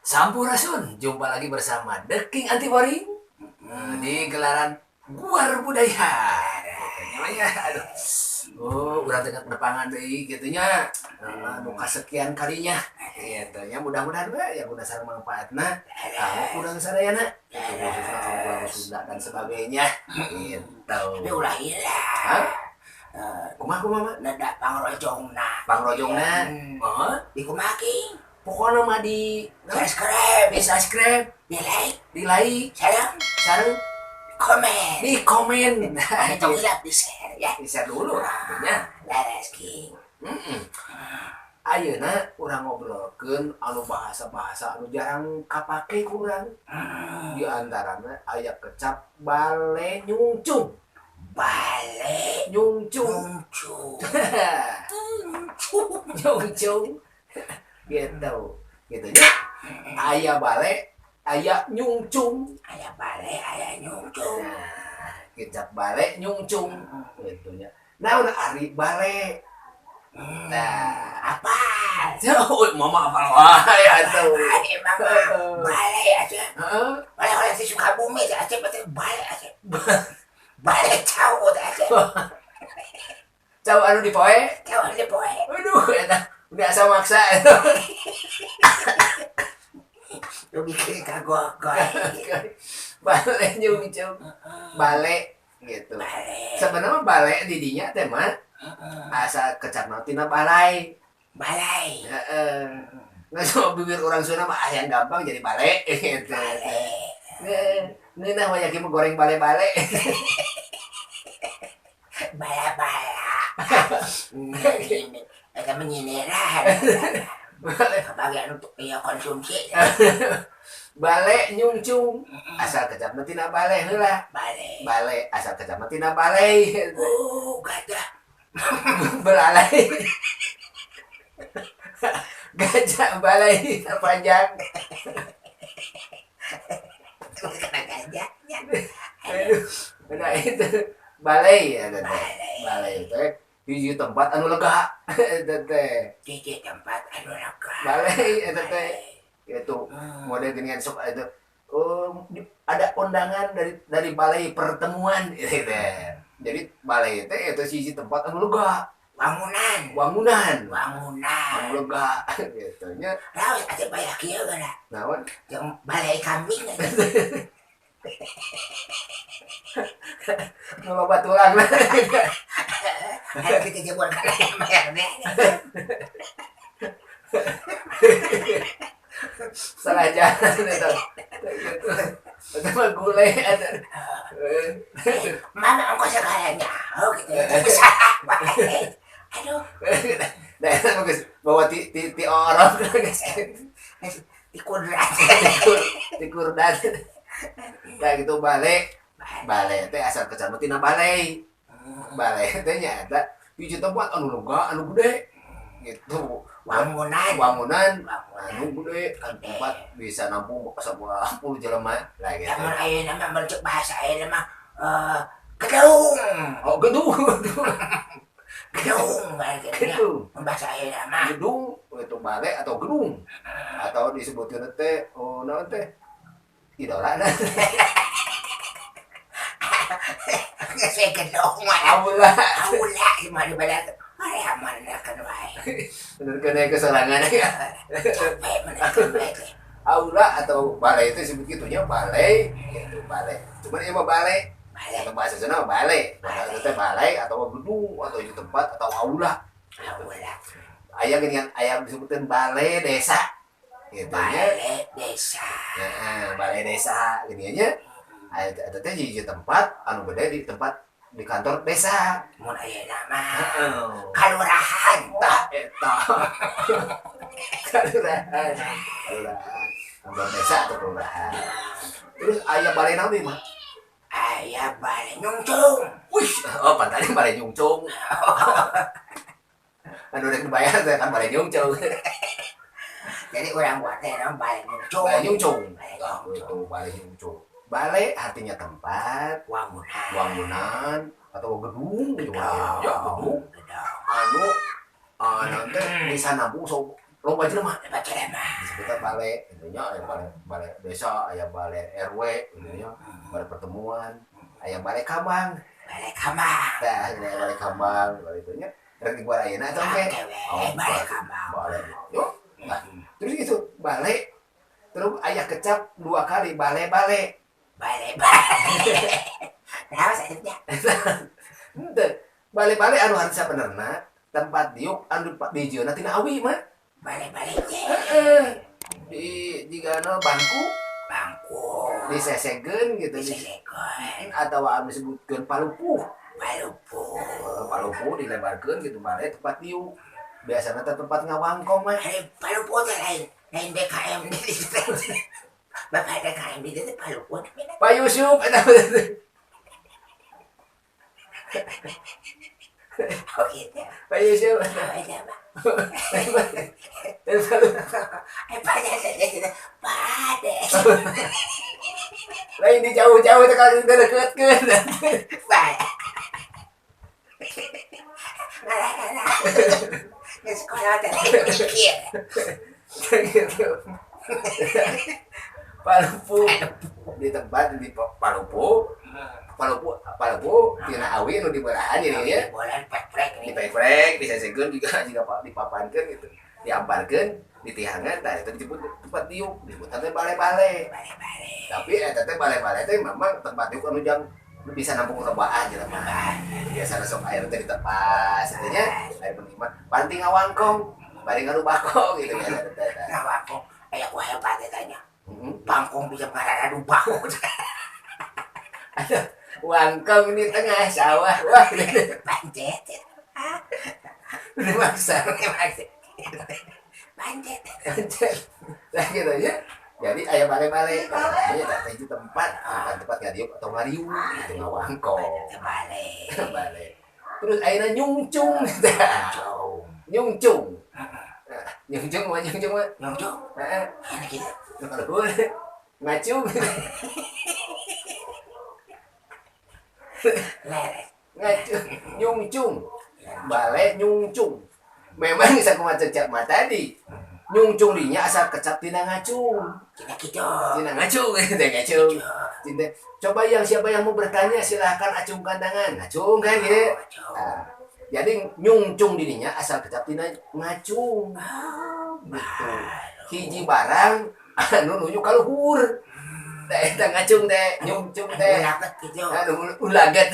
Sampurasun, jumpa lagi bersama The King Anti Boring di gelaran Guar Budaya. Namanya, aduh. Oh, urang teh nepangan deui kitu nya. Nu kasekian kalinya. Kitu nya, mudah-mudahan we ya udah sareng manfaatna kanggo urang sadayana. Gitu, khususnya kanggo urang Sunda dan sebagainya. Gitu. Tapi ulah hilang. Hah? Kumaha kumaha mah? Neda pangrojongna. Pangrojongna. Heeh. Di kumaha, King? Pokoknya mah di subscribe, di subscribe, di like, di like, sareng sareng komen. Di komen. Nah, itu hilap di share ya. Di share dulu lah tentunya. Laras, King. Ayeuna urang ngobrolkeun anu bahasa-bahasa anu jarang kapake ku urang. Di antarana aya kecap bale nyungcung. Bale nyungcung. Nyungcung. Nyungcung. Gitu. Gitu nya. Aya bale, aya nyungcung. Aya bale, aya nyungcung. Nah, kecap bale nyungcung gitu nya. Naon ari bale? Nah, apa? Oh, mama apal wae atuh. Emang bale aja. Heeh. Bale oleh si Sukabumi aja berarti bale aja. Bale cau aja. Cau anu dipoe? Cau anu dipoe. Aduh, eta udah asa maksa. Lu bikin kagok-gok. Bale nyungcung. Bale gitu. Bale. Sebenarnya bale di dinya teh mah asa kecapna tina balai. Balai. Heeh. Nggak so bibir orang Sunda mah yang gampang jadi bale gitu. Bale. Ngeunah mah yakin mah goreng bale-bale. Bala-bala. Eta menyiniran. Kebagian untuk ya konsumsi. Bale nyungcung. Asal kecapna tina bale heula. Bale. Bale asal kecapna tina balai. Oh, gajah. Belalai. Gajah balai terpanjang. Kena gajahnya. Nah itu balai ya teh. Balai teh hiji tempat anu lega eta teh. Hiji tempat anu lega. Balai eta teh itu model ginian sok itu. Oh, ada undangan dari balai pertemuan gitu teh. Jadi balai teh itu hiji tempat anu lega. Bangunan. Bangunan. Bangunan. Anu lega gitu nya. Raos atuh baya kieu geura. Naon? Jeung balai kambing. Nu loba tulang. Ada kita jebol kana mayarnya. Salah jalan eta. Gitu. Eta mah gulai eta. Mama engkau segalanya. Oh gitu. Salah. Aduh. Nah, eta bagus bawa ti ti ti orok guys. Ti kudrat. Ti kurdat. Nah gitu bale. Bale teh asal kecamatan tina balai. Balai teh nya eta hiji tempat anu lega anu gede gitu. Bangunan. Bangunan anu gede tempat bisa nampung 10 jelema lah gitu. Lamun ayeuna mah mencek bahasa ayeuna mah gedung. Oh, gedung. Gedung Gedung. Bahasa ayeuna mah gedung itu balai atau gedung atau disebutkeun teh oh naon teh idola. Geus gedung mah. Aula. Aula di mana balai. Ay, mana kan wae. Bener kena kesorangan ya. Capek menerkeun wae. Aula atau balai itu disebut gitunya balai gitu balai. Cuman ieu mah balai. Balai. Atau bahasa Sunda mah balai. Bahasa teh balai atau gedung atau di tempat atau aula. Aula. Aya geuningan aya disebutkeun balai desa. Gitu nya. Balai desa. Heeh, balai desa geuningan nya. Aya eta teh hiji tempat anu gede di tempat di kantor desa. Mun ayeuna mah Heeh. kalurahan. Tah eta. Kalurahan. Kalurahan. Kantor desa atau kelurahan. Terus aya balai naon deui mah? Aya balai nyungcung. Wih, oh pan tadi balai nyungcung. Anu rek dibayar teh kan balai nyungcung. Jadi urang buat teh naon balai nyungcung. Balai nyungcung. Balai Tah nyungcung. itu balai nyungcung. Balai artinya tempat, Bangunan. bangunan atau gedung gitu. Gedung. Ya, gedung. Gedung. Anu nanti bisa nabung so Loba jelema. Loba jelema. Disebutna bale, gitu nya aya bale bale desa, aya bale RW gitu nya, bale pertemuan, aya bale kambang. Bale kambang. Tah, aya bale kambang, bale itu nya. Rek di gua ayeuna atau Oke, engke? we, bale kambang. Bale. Yo. Nah, terus gitu, bale terus aya kecap dua kali bale-bale. Bale bale. Nah, saeunya. Henteu. Bale-bale anu harus sabenerna tempat diuk anu dijieunna tina awi mah. Bale bale. Heeh. Di jigana bangku Bangku. disesegeun gitu. Disesegeun. Atawa anu disebutkeun palupuh. Palupuh. Palupuh dilebarkeun gitu bale tempat diuk. Biasana teh tempat ngawangkong mah. Ari palupuh teh lain lain DKM di ditu. Bapak DKM di ditu palupuh namina. Pak Yusuf eta. Oh gitu. Pak Yusuf. Oh iya mah. Pada pada. Lain di jauh-jauh teh kalau kita deketkeun. Bae. Ngalah ngalah. Di sekolah teh mikir. Gitu. Palupuh di tempat di Palupuh, Palupuh, Palupuh tina awi nu dibelahan ini ya. Bolan prek-prek Di prek-prek, disesegeun juga jika dipapankeun gitu. Diambarkeun, ditihangan, tah itu disebut tempat diuk, disebut teh bale-bale. Bale-bale. Tapi eta teh bale-bale teh memang tempat diuk anu jang bisa nampung rebaan jelema mah. Biasana sok air teh ditepas, gitu nya. Air penting mah panting ngawangkong, bari ngarubako gitu biasa teh. Ngawangkong, aya ku hebat eta nya. Bangkong bisa ngaradu bangkong. Ada wangkong di tengah sawah. Wah, pancet. Udah maksa. Pancet. Pancet. Nah gitu ya. Jadi aya bale-bale. Namanya teh itu tempat, bukan tempat ngadiuk atau ngariung gitu ngawangkong. Bale. Bale. Terus ayeuna nyungcung. Nyungcung. Nyungcung mah nyungcung mah. Nyungcung. Heeh. Enak gitu. Kalau ngacung. Ngacung, nyungcung. Bale nyungcung. Memang sakumaha cecap mah tadi. Nyungcung dinya asal kecap tina ngacung. Tina kitu. Tina ngacung, tina ngacung. Tina. Coba yang siapa yang mau bertanya silahkan acungkan tangan. Ngacung kan gitu. Nah, jadi nyungcung dirinya asal kecap tina ngacung. Gitu. Hiji barang anu nunjuk ka luhur. Teh eta ngacung teh, nyungcung teh. Ulaget gitu. Anu ulaget.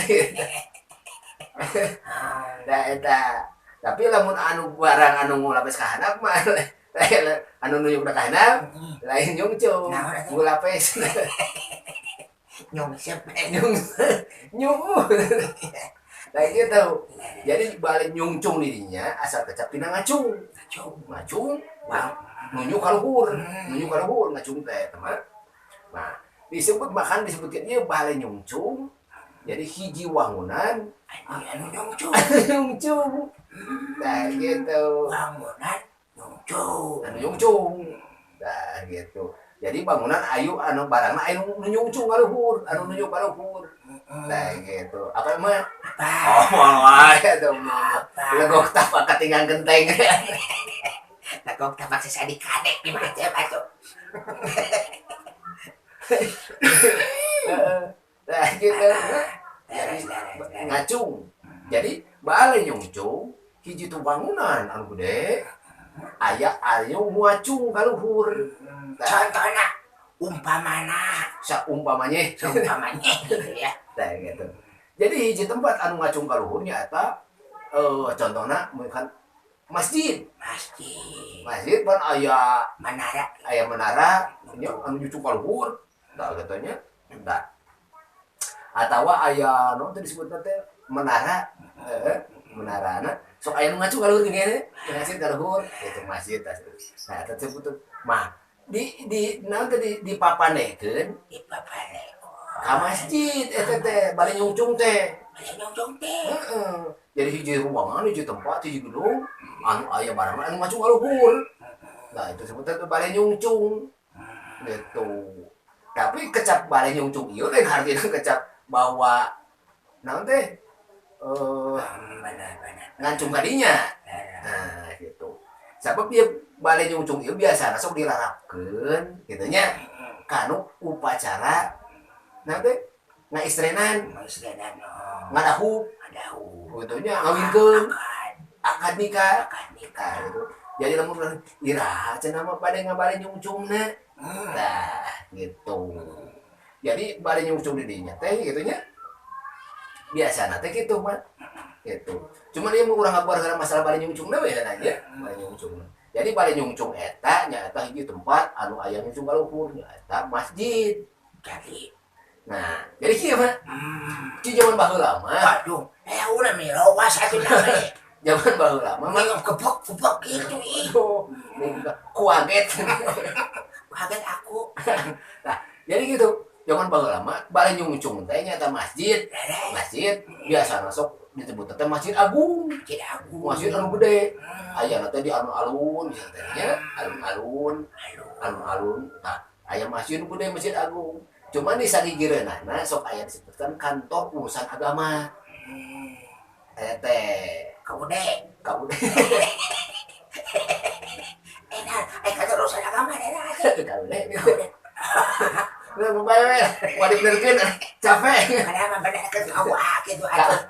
Nah eta. Tapi lamun anu barang anu ngulapes ka handap mah anu nunjuk ka handap lain nyungcung. Ngulapes. Nyungsep. Nyung. Nyung. Nah gitu. Jadi balik nyungcung dirinya asal kecap tina ngacung. Ngacung. Ngacung. Wah, nunjuk ka luhur. Nunjuk ka luhur ngacung teh, teman. Nah, disebut bahkan disebutkan ieu bale nyungcung. Jadi hiji wangunan anu nyungcung. Nyungcung. Nah, gitu. Bangunan nyungcung. Anu nyungcung. Nah, gitu. Jadi bangunan ayu anu barangna anu nu nyungcung ka luhur, anu nunjuk ka luhur. Nah, gitu. Apa mah? Apa? Oh, moal wae atuh mah. Legok tapak katinggang genteng. Legok tapak sesadi kadek di macam atuh. Nah, gitu. Jadi ngacung. Jadi bale nyungcung hiji tu bangunan anu gede aya ayu ngacung ka luhur. Contohna umpamana saumpamanya saumpamanya gitu ya. Nah, gitu. Jadi hiji tempat anu ngacung ka luhur nya eta contohna kan masjid. Masjid. Masjid pan aya menara, aya menara nya anu nyucung ka luhur. Tah kitu nya. Tah. Atawa aya naon teh disebutna teh menara, menarana sok aya nu ngacung ka luhur gini teh, masjid ka luhur, itu masjid tah. Nah, eta disebut mah di naon teh dipapanekeun dipapanekeun ka masjid eta teh bari nyungcung teh. Bari nyungcung teh. Heeh. Jadi hiji ruangan, hiji tempat, hiji gedung anu aya barang anu ngacung ka luhur. Nah, itu sebutna teh bari nyungcung. Gitu. Tapi kecap bari nyungcung ieu lain hartina kecap bahwa naon teh benar-benar ngancung kadinya. Nah, gitu. Sabab ieu bale nyungcung ieu biasana sok dilarapkeun kitu nya kanu upacara nah teh ngaistrenan, Ngaistenan, oh. ngadahu Ngadahu. gitu nya, ngawinkeun, Akad. Akad nikah. Akad nikah. Nah, gitu. Jadi lamun urang iraha cenah mah bade ngabale nyungcungna. Nah, gitu. Jadi bale nyungcung di dinya teh gitu nya. Biasana teh kitu mah. Gitu. Cuman ieu mah urang ngaguar karena masalah bale nyungcungna we aja, bale nyungcungna. Jadi bale nyungcung eta nyaeta hiji tempat anu aya nyungcung ka luhur, nyaeta masjid. Jadi Nah, jadi kieu mah. Di zaman baheula mah, Waduh, udah mirowas atuh namanya. Zaman baheula mah mah Mah kebok-kebok gitu ih. Aduh, kuaget. Kaget aku. Nah, jadi gitu. Zaman baheula mah bale nyungcung teh nyaeta masjid. Leres. Masjid biasa masuk disebut teh Masjid Agung. Masjid Agung. Masjid anu gede. Ayana teh di alun-alun misalnya teh nya, alun-alun, alun-alun. Nah, aya masjid nu gede, Masjid Agung. Cuman di sagigireunana sok aya disebutkan kantor urusan agama. Aya teh. Kaude. Kaude. Nah, kantor urusan agama enak. Kaude. Kaude. Udah mau bayar, mau dibenerkeun, capek. Padahal mah bener ke KUA gitu atuh.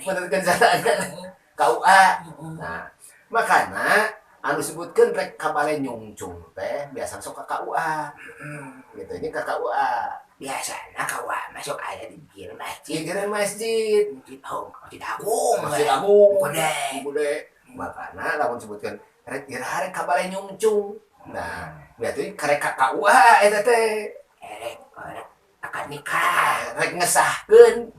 Benerkeun salah KUA. Nah, makana anu disebutkeun rek ka bale nyungcung teh biasa sok ka KUA. Gitu, ini ka KUA. Biasana KUA masuk aya di pinggir masjid. Pinggiran masjid. Masjid, oh, Masjid Agung. Masjid Agung. Gede. Gede. Makana lamun disebutkeun rek iraha rek ka bale nyungcung. Nah, berarti karek ka KUA eta teh. Rek, rek akad nikah. Rek ngesahkeun,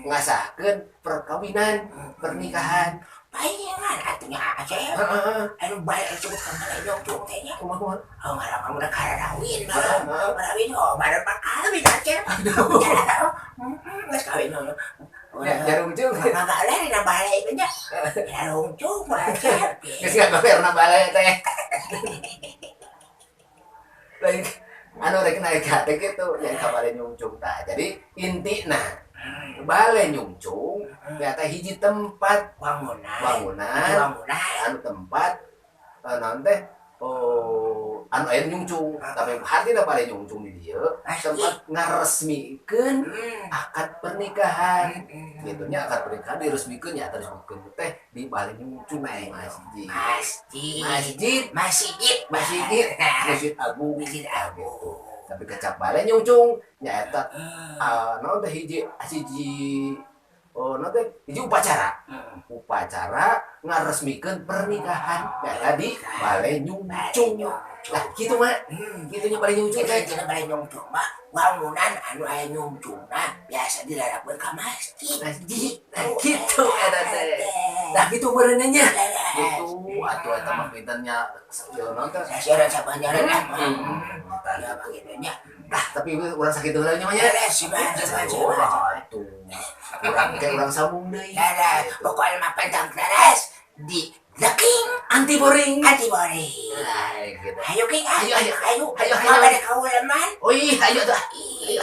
ngasahkeun perkawinan, pernikahan. Palingan atunya Aceh. Heeh. Anu balik disebut ka bale nyungcung teh nya. Kumaha kumaha? Oh, ngaran kamu udah karawin, Heeh. karawin, oh, baru pak kawin Aceh. Geus kawin oh. Ya, jarungcung. Nggak ada dina bale itu nya. Jarungcung Aceh. Geus ngagoler na bale teh. Lain anu rek naik hate gitu, yang ka bale nyungcung tah. Jadi intina bale nyungcung nyata hiji tempat Bangunan. Bangunan. Bangunan. Anu tempat naon teh, oh, anu aya nyungcung, tapi hartina bale nyungcung di dieu tempat ngaresmikeun akad pernikahan gitu nya. Akad pernikahan diresmikeun nya, disebutkeun teh di bale nyungcung Bale masjid. Masjid. Masjid. Masjid. Masjid, Masjid Agung. Masjid Agung. Gitu. Tapi kecap bale nyungcung nyaeta naon teh, hiji hiji, oh, naon teh, hiji upacara, upacara ngaresmikeun pernikahan nyaeta di bale nyungcung. Lah kitu mah, kitu nya bale nyungcung teh. Jadi bale nyungcung mah bangunan anu aya nyungcungna biasa dilarapkeun ka masjid. Masjid. Nah, gitu eta teh. Nah, gitu meureun nya. Gitu atuh eta mah pintennya ya naon teh. Sasiaran sabanjaran lah. Hmm. Ya begitu nya. Tah, tapi urang sakitu heula nya mah nya. Beres, beres, beres. Oh, atuh. Urang ke urang sambung deui. Beres. Pokoknya mah pentang beres di The King Anti boring. Anti Boring. Nah, gitu. Ayo King, Ayo, ayo. ayo. Ayo, ayo. Mau pada kauleman? Oh iya, ayo tuh. Ih.